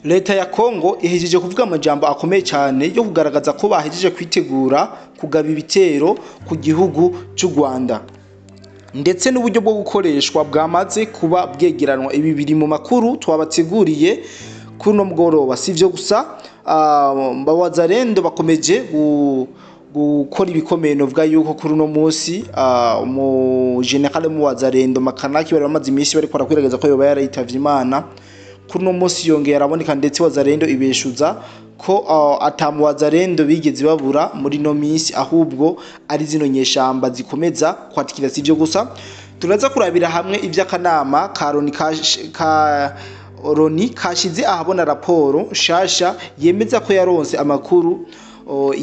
Leta ya Kongo ihejeje kuvuga amajambo akomeye cyane yo kugaragaza ko bahejeje kwitegura kugaba ibitero ku gihugu cy'u Rwanda, ndetse n'uburyo bwo gukoreshwa bwamaze kuba bwegeranwa. Ibi biri mu makuru twabateguriye kuri uno mugoroba. Si ivyo gusa, Wazalendo bakomeje gukora ibikomeye. Novuga yuko kuri uno munsi mu général mu Wazalendo Makanaki bari bamaze iminsi bariko barakwiragiza ko yoba yarayitavye Imana, kuri uno munsi yongeye araboneka, ndetse Wazalendo ibeshuza ko ata mu Wazalendo bigeze babura muri no minsi, ahubwo ari zino nyeshamba zikomeza kwatikira. Si ivyo gusa, turaza kurabira hamwe ivy'akanama ka Loni ka Loni kashize ahabona raporo nshasha yemeza ko yaronse amakuru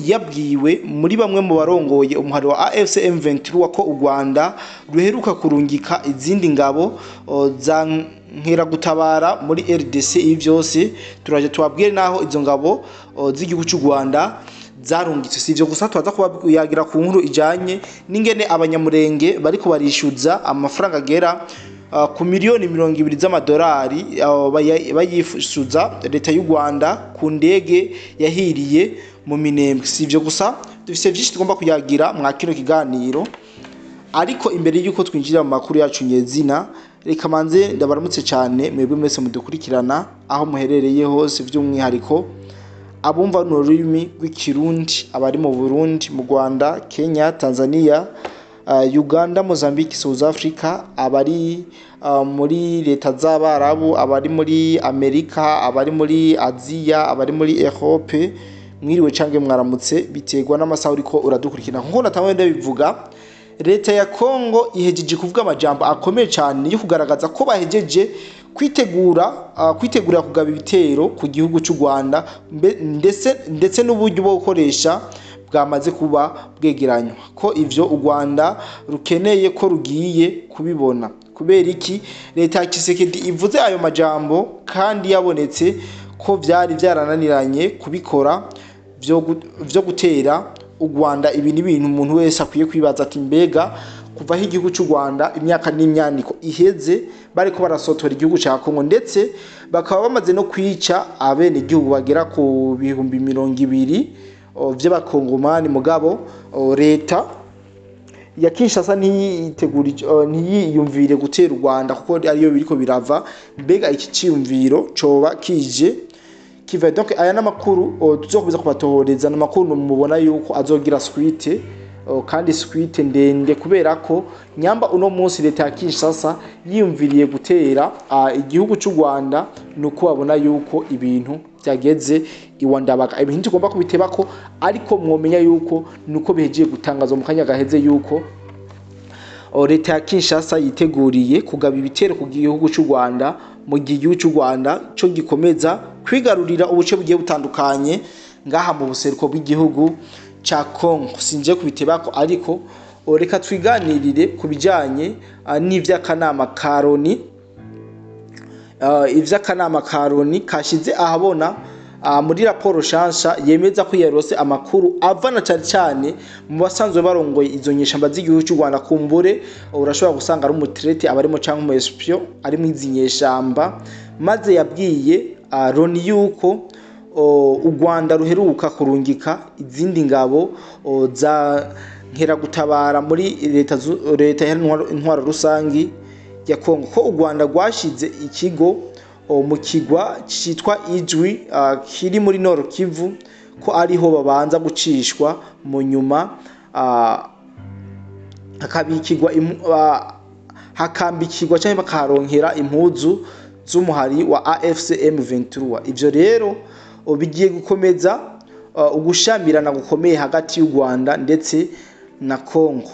yabwiwe muri bamwe mu barongoye umuhari wa AFC M23 ko u Rwanda ruheruka kurungika izindi ngabo za nkeragutabara muri RDC. Ibi byose turaje tubabwire naho izo ngabo z'igihugu cy'u Rwanda zarungitse. Si ivyo gusa, twaza kubayagira ku nkuru ijanye n'ingene Abanyamurenge bariko barishyuza amafaranga agera ku miliyoni 20 z'amadolari bayishyuza leta y'u Rwanda ku ndege yahiriye mu Minembwe. Si ivyo gusa, dufise vyinshi tugomba kuyagira mwa kino kiganiro, ariko imbere y'uko twinjira mu makuru yacu nyezina, reka manze ndabaramutse cyane mwebwe mwese mudukurikirana aho muherereye hose, by'umwihariko abumva runo rurimi rw'Ikirundi, abari mu Burundi, mu Rwanda, Kenya, Tanzania, Uganda, Mozambique, South Africa, abari muri leta z'Abarabu, abari muri Amerika, abari muri Aziya, abari muri Europe, mwiriwe canke mwaramutse, biterwa n'amasaha uriko uradukurikirana. Nkuko natanguye ndabivuga, leta ya Kongo ihejeje kuvuga amajambo akomeye cyane yo kugaragaza ko bahejeje kwitegura kugaba ibitero ku gihugu cy'u Rwanda, ndetse n'uburyo bwo gukoresha bwamaze kuba bwegeranywa, ko ivyo u Rwanda rukeneye ko rugiye kubibona. Kubera iki leta ya Tshisekedi ivuze ayo majambo kandi yabonetse ko vyari vyarananiranye kubikora vyo gutera u Rwanda? Ibi ni ibintu umuntu wese akwiye kwibaza ati: mbega kuva aho igihugu cy'u Rwanda imyaka n'imyaniko iheze bariko barasotora igihugu ca Kongo, ndetse bakaba bamaze no kwica abene igihugu bagera ku 20,000 vy'Abakongomani, mugabo leta ya Kinshasa ntiyitegura, ntiyiyumvire gutera u Rwanda kuko ariyo biriko birava? Mbega iki ciyumviro coba kije kiva? Donc aya n'amakuru tuzokomeza kubatohoreza, n'amakuru mubona yuko azogira suite, kandi suite ndende, kubera ko nyamba uno munsi leta ya Kinshasa yiyumviriye gutera igihugu cy'u Rwanda, nuko babona yuko ibintu byageze iwandabaga. Ibintu tugomba kubitebako, ariko mwomenya yuko nuko bihejeje gutangazwa mu kanya gaheze yuko leta ya Kinshasa yiteguriye kugaba ibitero ku gihugu cy'u Rwanda, mu gihe igihugu cy'u Rwanda cyo gikomeza kwigarurira ubuce bugiye butandukanye ngaha mu buseruko bw'igihugu ca Congo. Sinje kubitebako, ariko reka twiganirire ku bijanye n'ivy'akanama ka Loni, ivy'akanama ka Loni kashize ahabona muri raporo shansha yemeza ko yarose amakuru avana cyane cyane mu basanzwe barongoye izo nyeshamba z'igihugu cy'u Rwanda. Kumbure urashobora gusanga ari umu traître abarimo canke umu espion ari mu izi nyeshamba, maze yabwiye Loni yuko u Rwanda ruheruka kurungika izindi ngabo za nkeragutabara muri leta iharanira intwaro rusangi ya Kongo, ko u Rwanda rwashize ikigo mu kigwa citwa Ijwi kiri muri Nord Kivu, ko ariho babanza gucishwa, mu nyuma hakabikirwa hakambikirwa cyangwa bakaharonkera impuzu z'umuhari wa AFC M23. Ivyo rero bigiye gukomeza ugushamirana gukomeye hagati y'u Rwanda ndetse na Kongo.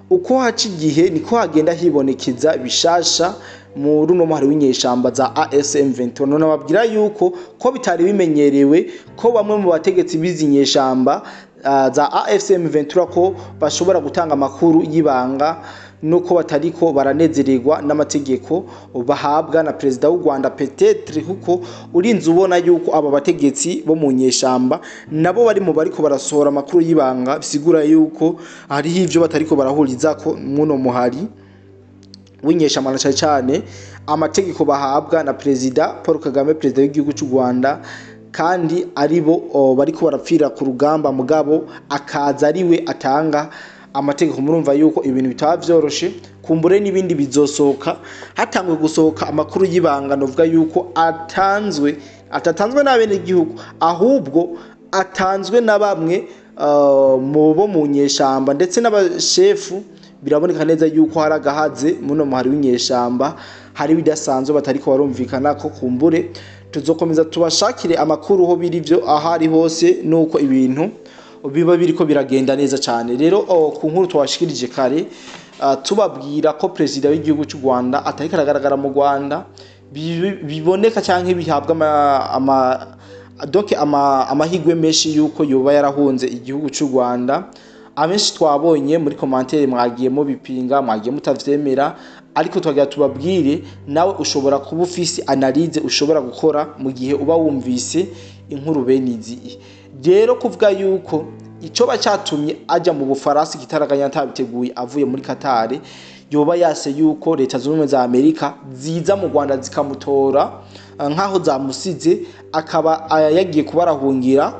Uko haca igihe niko hagenda hibonekeza bishasha mu runo muhari w'inyeshamba za ASM 21. None babwira yuko ko bitari bimenyerewe ko bamwe mu bategetsi b'izi nyeshamba za AFCM 23 ko bashobora gutanga amakuru y'ibanga nuko batariko baranezererwa n'amategeko bahabwa na perezida w'u Rwanda. Peut-être kuko urinze ubona yuko aba bategetsi bo mu nyeshamba nabo bari mu bariko barasohora amakuru y'ibanga, bisigura yuko hariho ivyo batariko barahuriza ko muno muhari. w'inyeshamba, na cane cane amategeko bahabwa na Perezida Paul Kagame, perezida w'igihugu cy'u Rwanda, kandi aribo bariko barapfira ku rugamba, mugabo akaza ariwe atanga amategeko. Murumva yuko ibintu bitaba vyoroshe. Kumbure n'ibindi bizosohoka. Hatangwe gusohoka amakuru y'ibanga, novuga yuko atanzwe, atatanzwe n'abenegihugu, ahubwo atanzwe na bamwe mu bo mu nyeshamba ndetse n'abashefu. Biraboneka neza yuko hari agahaze muno muhari w'inyeshamba, hari bidasanzwe batariko barumvikana ko. Kumbure tuzokomeza tubashakire amakuru ho biri byo aho ari hose, nuko ibintu biba biriko biragenda neza cyane. Rero ku nkuru twashikirije kare, tubabwira ko perezida w'igihugu cy'u Rwanda atariko aragaragara mu Rwanda, biboneka canke bihabwa donc amahigwe menshi yuko yoba yarahunze igihugu cy'u Rwanda. Abenshi twabonye muri commentaire mwagiye mubipinga, mwagiye mutavyemera, ariko twagira tubabwire, nawe ushobora kuba ufise analyse ushobora gukora mu gihe uba wumvise inkuru bene izi. Rero kuvuga yuko icoba catumye aja mu Bufaransa igitaraganya atabiteguye avuye muri Qatar, yoba yase yuko Leta Zunze Ubumwe za Amerika ziza mu Rwanda zikamutora nkaho zamusize, akaba yagiye kuba arahungira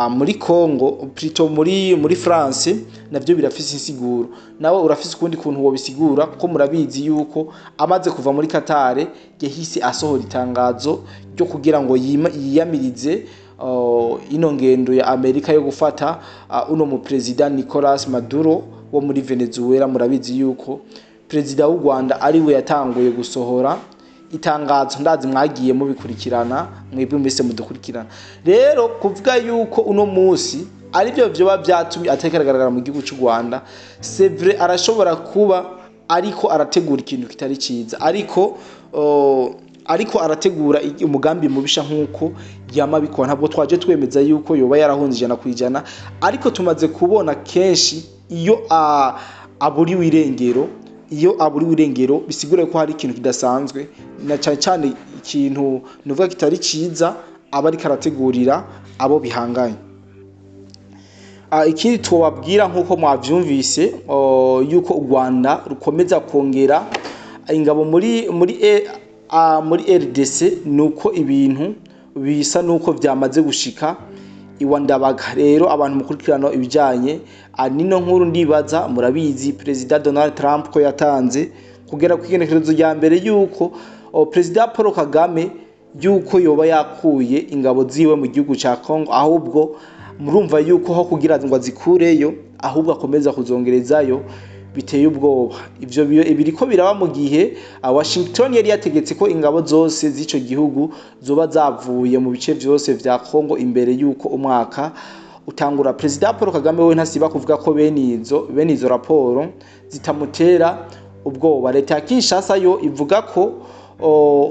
muri Congo, plutôt muri France, navyo birafise insiguro. Nawe urafise ukundi kuntu wobisigura, kuko murabizi yuko amaze kuva muri Qatar yahise asohora itangazo ryo kugira ngo yiyamirize ino ngendo ya Amerika yo gufata uno mu president Nicolas Maduro wo muri Venezuela. Murabizi yuko perezida w'u Rwanda ari we yatanguye gusohora itangazo, ndazi mwagiye mubikurikirana mwebwe mwese mudukurikirana. Rero kuvuga yuko uno munsi aribyo vyoba vyatumye ataragaragara mu gihugu cy'u Rwanda, c'est vrai, arashobora kuba ariko arategura ikintu kitari ciza, ariko arategura umugambi mubisha nkuko yama bikora. Ntabwo twaje twemeza yuko yoba yarahunze 100%, ariko tumaze kubona kenshi iyo aburiwe irengero, iyo aburiwe irengero bisigura ko hari ikintu kidasanzwe, na cyane cyane ikintu nuvuga kitari ciza aba ariko arategurira abo bihanganye. Ikindi twababwira, nk'uko mwavyumvise, yuko u Rwanda rukomeza kongera ingabo muri RDC, nuko ibintu bisa nuko vyamaze gushika iwa Ndabaga. Rero abantu mukurikirana ibijanye nino nkuru, ndibaza murabizi Perezida Donald Trump ko yatanze kugera ku igenekerezo rya mbere yuko Perezida Paul Kagame yuko yoba yakuye ingabo ziwe mu gihugu ca Congo, ahubwo murumva yuko ho kugira ngo azikureyo ahubwo akomeza kuzongerezayo. Biteye ubwoba ivyo biriko biraba mu gihe Washington yari yategetse ko ingabo zose z'ico gihugu zoba zavuye mu bice vyose vya Congo imbere yuko umwaka utangura. Perezida Paul Kagame we ntasiba kuvuga ko bene izo raporo zitamutera ubwoba. Leta ya Kinshasa yo ivuga ko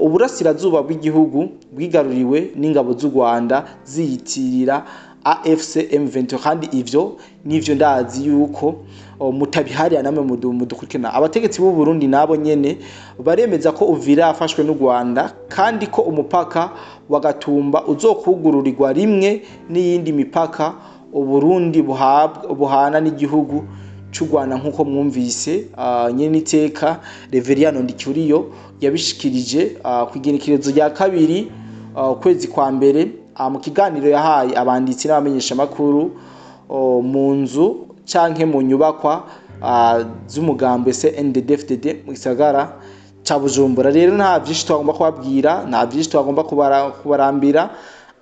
uburasirazuba bw'igihugu bwigaruriwe n'ingabo z'u Rwanda ziyitirira AFC M23, kandi ivyo nivyo ndazi yuko mutabiharira namwe mudukurikirana. Abategetsi b'u Burundi nabo nyene baremeza ko Uvira yafashwe n'u Rwanda, kandi ko umupaka wa Gatumba uzokugururirwa rimwe n'iyindi mipaka Uburundi buhana n'igihugu c'u Rwanda, nk'uko mwumvise nyene iteka Reveriyano Ndikuriyo yabishikirije ku igenekerezo rya 2 ukwezi kwa mbere, mu kiganiro yahaye abanditsi n'abamenyeshamakuru mu nzu canke mu nyubakwa z'umugambwe CNDD-FDD mu gisagara ca Bujumbura. Rero nta vyinshi twagomba kubabwira, nta vyinshi twagomba kubarambira,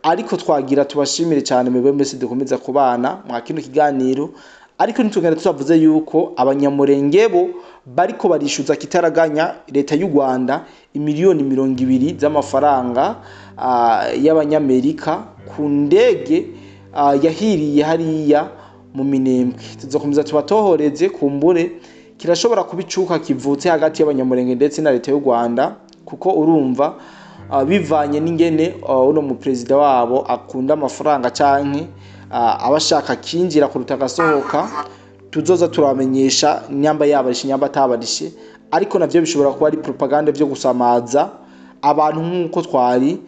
ariko twagira tubashimire cyane mwebwe mwese dukomeza kubana mwa kino kiganiro. Ariko ntitugenda tutavuze yuko Abanyamurenge bo bariko barishyuza kitaraganya leta y'u Rwanda imiliyoni 20 z'amafaranga y'Abanyamerika ku ndege yahiriye hariya mu Minembwe. Tuzokomeza tubatohoreze. Kumbure kirashobora kuba icuka kivutse hagati y'Abanyamurenge ndetse na leta y'u Rwanda, kuko urumva bivanye n'ingene uno mu perezida wabo akunda amafaranga canke aba ashaka kinjira kuruta agasohoka. Tuzoza turamenyesha nyamba yabarishe, nyamba atabarishe, ariko navyo bishobora kuba ari propaganda vyo gusamaza abantu nk'uko twari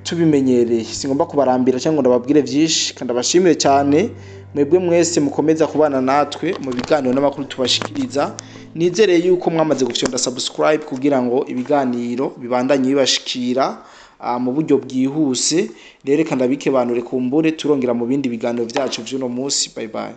tubimenyereye. Singomba kubarambira cyangwa ngo ndababwire vyinshi, kandi abashimire cyane mwebwe mwese mukomeza kubana natwe mu biganiro n'amakuru tubashikiriza. Nizereye yuko mwamaze gufyonda subscribe kugira ngo ibiganiro bibandanye bibashikira mu buryo bwihuse. Rero reka ndabikebanure, kumbure turongera mu bindi biganiro vyacu vy'uno munsi. Bye bye.